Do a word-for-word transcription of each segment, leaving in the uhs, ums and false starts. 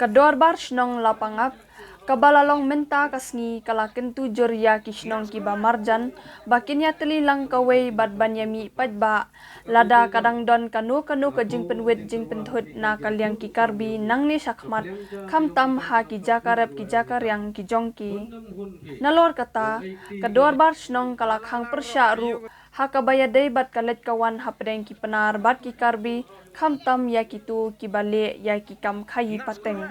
Ka Dorbar Shnong Lapangap, kaba la long mynta ka sngi, ka la kyntu jur ïa ki shnong kiba marjan ba kin ïatylli lang kawei bad ban ïamih paidbah lada ka dang don kano kano ka jingpynwit jingpynthut na ka liang ki Karbi nangne shakhmat, khamtam ha ki jaka rep ki jaka riang ki jong ki. Nalor kata, ka Dorbar Shnong ka la khang pyrshah ruh ha kaba ïadei bad ka leit ka wan hapdeng ki Pnar bad ki Karbi, khamtam ïa kito kiba leh ïa ki kam khaïi pateng.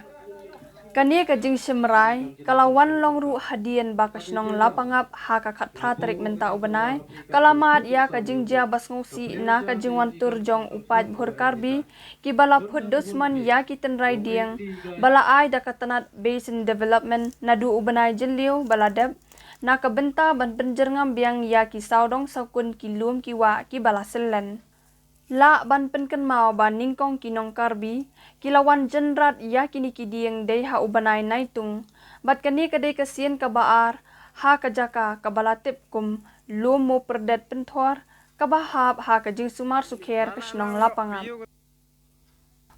Kane ka jingshim rai ka la wan long ruh hadien ba ka shnong Lapangap ha ka khatphra tarik mynta u bnai ka la mad ïa ka jingjia ba sngewsih na ka jingwan tur jong u paid Bhur Karbi kiba la phut dusmon ïa ki tynrai dieng ba la ai da ka tnat Basin Development naduh u bnai Jylliew ba la dep, na ka bynta ban pynjyrngam biang ïa ki sawdong sawkun ki lum ki wah kiba la syllen. Lah ban pynkynmaw ba nyngkong ki nong Karbi ki la wan jynrat ïa kine ki dieng dei ha u bnai Naitung, bad kane ka dei ka sien kaba ar ha ka jaka kaba la tip kum Lum Mopyrdet Pynthor, kaba hap ha ka jingsumar sukher ka shnong Lapangap.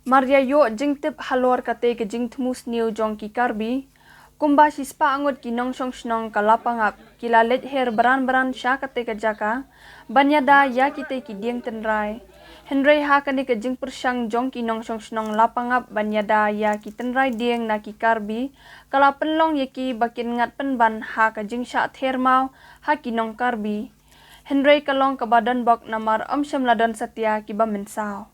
Mar ïa ïoh jingtip halor katei ka jingthmu sniew jong ki Karbi, kumba shispah ngut ki nongshong shnong ka Lapangap ki la leit her bran bran sha katei ka jaka ban ïada ïa kitei ki dieng tynrai. Hynrei ha kane ka jingpyrshang jong ki nongshong shnong Lapangap ban ïada ïa ki tynrai dieng na ki Karbi, ka la pynlong ïa ki ba kin ngat pynban ha ka jingshah ther maw ha ki nong Karbi. Hynrei ka long kaba donbok namar ym shym la don satia kiba mynsaw.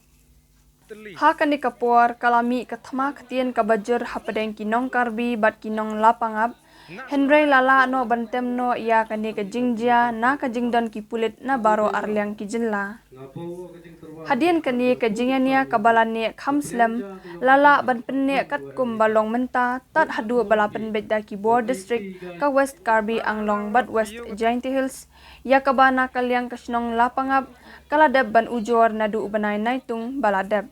Ha kane ka por ka la mih ka thma ktien kaba jur hapdeng ki nong Karbi bad ki nong Lapangap. Hynrei la lah noh ban tem noh ïa kane ka jingjia na ka jingdon ki pulit na baroh arliang ki jylla. Hadien kane ka jingïania kaba la neh kham slem, la lah ban pynneh katkum ba long mynta, tad haduh ba la pynbeit da ki bor district ka West Karbi Anglong bad West Jaintia Hills, ïa kaba na ka liang ka shnong Lapangap ka la dep ban ujor naduh u bnai Naitung ba la dep.